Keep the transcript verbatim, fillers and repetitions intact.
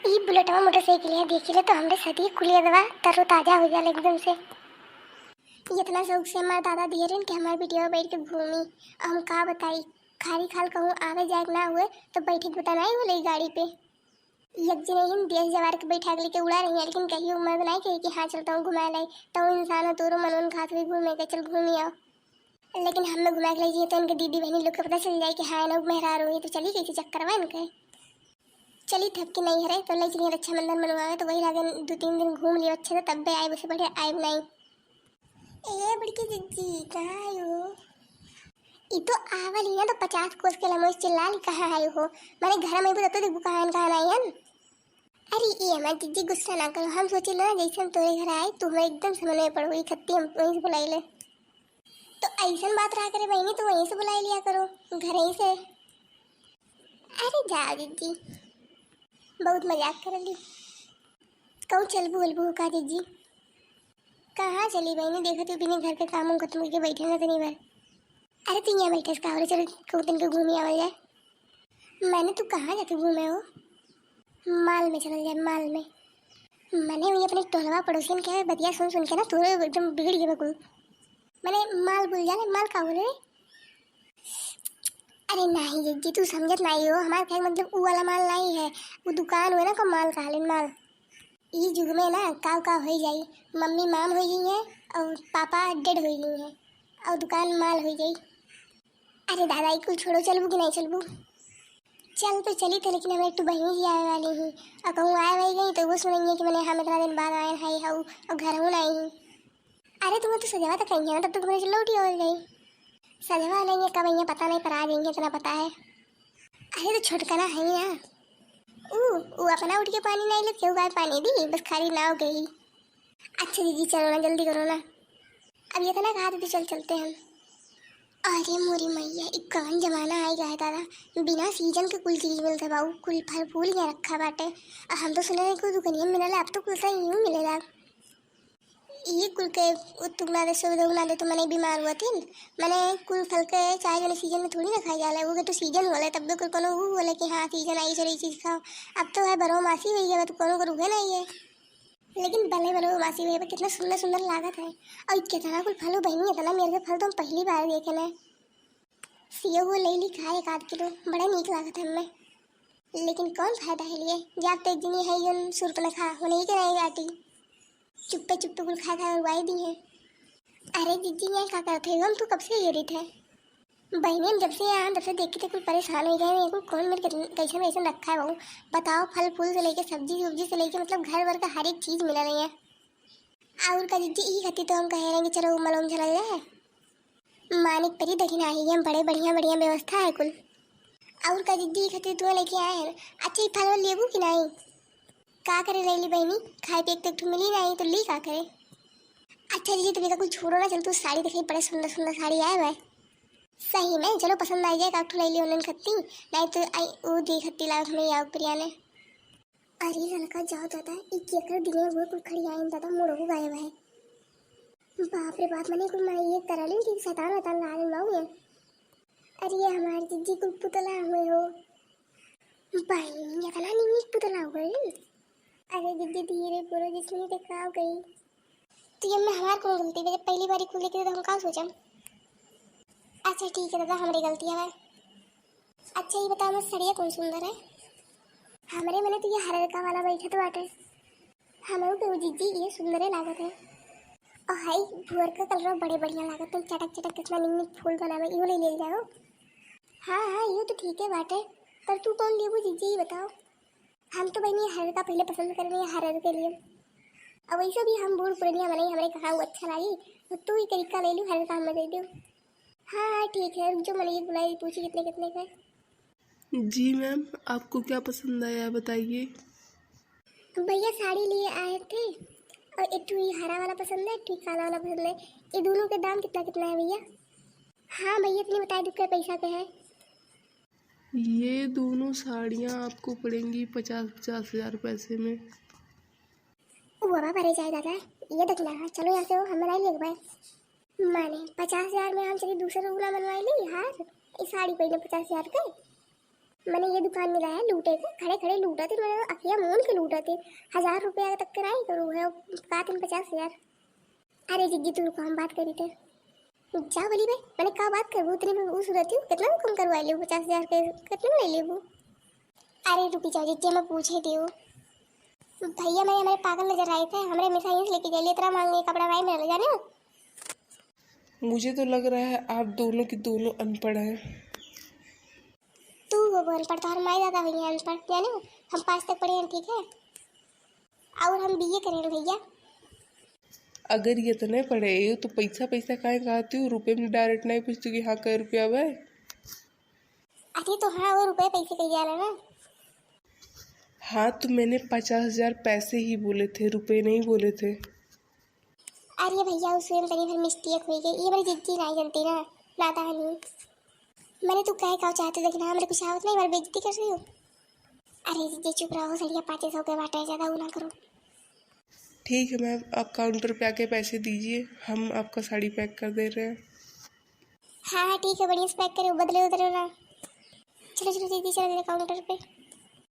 ई बुलेटवा मोटरसाइकिल है, देखी ले तो हमरे सदी कुलियदवा तरोताजा हो जाला एकदम से। इतना शौक से हमार दादा दिए रहन कि हमार बिटिया बैठ के घूमी। अब हम का बताई, खाली खाल कहूँ आवे जाए के ना हुए तो बैठे के बता नहीं बोले गाड़ी पे। एक जने ही देश जवार के बैठा के लेके उड़ा रही है, लेकिन कहीं उम्र बनाई कही कि हाँ चलता हूँ घुमाए लाई, तो इंसान हो तोरो मन उन खात हुई घूमे के, चल घूमी आओ। लेकिन हम लोग घुमाए के ले जाइए तो इनके दीदी बहनी लोग के पता चल जाए कि हाँ लोग मेहरारू है, तो चली गई थी चक्कर में इनके। चली थक के नहीं हरे तो ले चलिए रक्षाबंधन मनवावे, तो वही लागे दो तीन दिन घूम लियो अच्छे से, तब भी आए, उसे बढ़िया आए नहीं। ए बड़की जिज्जी, कहाँ आयो? ई तो आवल ही ना तो पचास कोस के लमोइस चिल्ला ली, "कहाँ आयो हो?" माने घर में भी तो देखबू कहाँ न कहाँ आई हन। अरे ए हमार जिज्जी, गुस्सा ना करो, हम सोचे ना जैसे हम तोरे घर आए तो हमें एकदम समझ में पड़ो, ई खत्ती हम वहीं से बुलाई ले। तो ऐसन बात रहा करे बहनी, तो वहीं से बुलाई लिया करो, घर ही से। अरे जाओ जिज्जी, बहुत मजाक कर ली। कहूँ चलबू उलबू का जिज्जी? कहाँ चली बहनी, देखत हूँ बिना घर के काम उम खत्म करके बैठे ना तनी बार। अरे तू यहाँ बैठे का हो रे, चलो कहूँ तन के घूमी आवल जाए। मैंने तू कहाँ जाके घूमे हो? माल में चलल जाए, माल में। मैंने वही अपने टोलवा पड़ोसियन के बतिया सुन सुन के ना तोरे एकदम बिगड़ गए बकुल। मैंने माल बोल जाने, माल का बोले? अरे नहीं जिज्जी, तू समझत नहीं हो, हमार कहे के मतलब ऊ वाला माल नहीं है, वो दुकान हुए ना का माल कहलिन माल। ई युग में ना काव काव हो जाई, मम्मी माम हो गई है और पापा डेड हो गई है और दुकान माल हो गई। अरे दादा, ई कुल छोड़ो, चलबू कि नहीं चलबू? चल तो चली थे, लेकिन हमें एक ठो बहनी जी आवे वाली ही, और कहूँ आए वही गई तो वो सुनेंगे कि मैंने हम इतना दिन बाद आए हैं हाउ और घर हूँ नहीं। अरे तुम्हें तो सजवा तक कहीं है ना, तब तक मैंने लौटी हो गई। सजवा नहीं है कब, यहाँ पता नहीं, पर आ जाएंगे, इतना पता है। अरे तो छोटकना है ना, ऊ ऊ अपना उठ के पानी नहीं लेते, केहू गाय पानी दी, बस खाली नाव गई। अच्छा दीदी, चलो ना, जल्दी करो ना। अब इतना कहा दीदी, चल चलते हैं। अरे मोरी मैया, ई कौन जमाना आ गया है दादा, बिना सीजन के कुल चीज मिलते बाऊ, कुल फल फूल यहाँ रखा बाटे। और हम तो सुने रहे कुल दुकानिया में मिलेला, अब तो कुल सही यूं मिलेला। ये कुल के उत्तुक ना दे, सुविधा ना दे तो मने बीमार हुआ थिन। मने कुल फल के चाहे जने सीजन में थोड़ी ना खाई जाला, वो के तो सीजन होला तब तो कोनो वो होला कि हाँ सीजन आई चलो ये चीज खाओ। अब तो है बरो मासी हुई है, तो कोनो को रुके नहीं है। लेकिन भले भले वो मासी हुई है, पर कितना सुंदर सुंदर लागत है। और कितना कुल फल हो बहनी, इतना मेरे के फल तो हम पहली बार देखे ना। सेव वो ले ली खा एक आध किलो, बड़ा नीक लागत है हमें। लेकिन कौन फायदा है लिए, जाब तो एक जनी है यून सूर्पनखा, वो नहीं के नहीं आटी। चुप्पे चुप्पे कुल खा खा उड़वाई दी है। अरे जिज्जी, यहाँ का करते हो? हम तो कब से ये रही थे बहनी, हम जब से यहाँ तब से देख के तो कुल परेशान हो गए हैं। कुल कौन मेरे कितन-, कैसे में ऐसे रखा है बहू? बताओ, फल फूल से लेके सब्जी उब्जी से लेके मतलब घर वर का हर एक चीज मिला रही है। और का जिज्जी, ई खातिर तो हम कहे रहे कि चलो मलम चला जाए। मानिक परी दक्षिणा ही है, बड़े बढ़िया बढ़िया व्यवस्था है कुल। और का जिज्जी, ई खातिर तू लेके आए हैं। अच्छा, ई फल लेबू कि नहीं? का करे रैली बहनी, खाए पे एक तो एक ठो मिली नहीं तो ली का करे? अच्छा जिज्जी, तुम का कुछ छोड़ो ना, चल तू साड़ी दिखाई, बड़े सुंदर सुंदर साड़ी आए भाई। सही में चलो, पसंद आ जाए का ठो ले ली उन्हें खत्ती, नहीं तो आई वो दे खत्ती लाओ हमें याव प्रिया ने। अरे ललका जाओ दादा, ई केकर दिए हुए कुल खड़ी आइन दादा, मुड़ो गायब है। बाप रे बाप, मने कुल माई ये तरह ली कि शैतान वैतान ला रही बाऊ ये। अरे ये हमार जिज्जी कुल पुतला हुए हो। भाई, ये तना निक निक पुतला हुए। अरे जिज्जी धीरे बोलो, जिसमें देखा हो गई। तो ये में हमार कौन गलती बा? जब पहली बारी खुले के तो हम का सोचम? अच्छा ठीक है दादा, हमरी गलती है। अच्छा ये बताओ, मैं सड़िया कौन सुंदर है? हमरे मने तो ये हरका वाला बैठत बाटे। हमरो के जिज्जी ये सुंदरे लागत है। और हाई भुअर का कलर बड़े बढ़िया लागत है, चटक चटक कितना निक निक फूल बनावे, इहो ले ले जाओ। हाँ हाँ, ये तो ठीक है बाटे, पर तू कौन लेबू जिज्जी, ये बताओ। हम तो बहनी हरर का पहले पसंद करनी है, हरर के लिए। अब वैसे भी हम बूढ़ पुरनिया मनई, हमरे कहाँ वो अच्छा लागी, तो तू ही करिका ले लू, हरर का हमें दे दो। हाँ हाँ ठीक है, रुक जो, मनई बुलाई, पूछी कितने कितने का है। जी मैम, आपको क्या पसंद आया बताइए। भैया साड़ी लिए आए थे और एक ठो ये हरा वाला पसंद है, एक ठो ये काला वाला पसंद है। ये दोनों के दाम कितना कितना है भैया? हाँ भैया, इतनी बता दो क्या पैसा के है। ये दोनों साड़ियाँ आपको पड़ेंगी पचास पचास हजार पैसे में। ओ बाबा, भरे जाए दादा, ये देख ना, चलो यहाँ से, वो हमें नहीं लेके भाई। माने पचास हजार में हम चली दूसरा उगला बनवाई ली हार, ई साड़ी पहले पचास हजार के। मने ये दुकान मिला है लूटे के, खड़े खड़े लूटत है, मने अखिया मून के लूटत है। हजार रुपया तक के नाई करू है, का तीन पचास हजार। अरे जिज्जी, तू रुको, हम बात करी थे। जा बोली बे, मने का बात करबू, उतने में उ सूरत हूँ, कितना में कम करवा लेबू, पचास हजार के कितने में ले लेबू? अरे रुकी जाओ जिज्जी, मैं पूछे दियो। भैया, मैं हमारे पागल नजर आए थे, हमारे हमेशा यहीं से लेके जाइए, इतना महंगे कपड़ा भाई मिले जाने। मुझे तो लग रहा है आप दोनों की दोनों अनपढ़ हैं। तू हो अनपढ़, तोहर माई दादा हुई है अनपढ़, जाने हम पाँच तक पढ़े हैं, ठीक है, और हम बीए करे हैं भैया। अगर ये इतने पढ़े हो तो पैसा पैसा काहे कहती हो, रुपये में डायरेक्ट नहीं पूछती कि हाँ कै रुपया बा? अरे तो हाँ, वो रुपये पैसे कही जा रहा ना। हाँ, तो मैंने पचास हजार पैसे ही बोले थे, रुपये नहीं बोले थे। अरे भैया, उसमें तनी भर मिस्टेक हो गई, ये हमारी जिज्जी नहीं जानती ना, नाता हनी। मैंने तू कहे का चाहते, देखना हमरे कुछ आवत नहीं, हमारी बेइज्जती कर रही हो। अरे जिज्जी चुप रहो, सड़िया पाँच सौ के बाटे, ज़्यादा वो ना करो। ठीक है मैम, आप काउंटर पे आके पैसे दीजिए, हम आपका साड़ी पैक कर दे रहे हैं। हाँ हाँ ठीक है, बढ़िया से पैक करो, बदले उधर ना। चलो चलो दीदी, चलो मेरे काउंटर पे।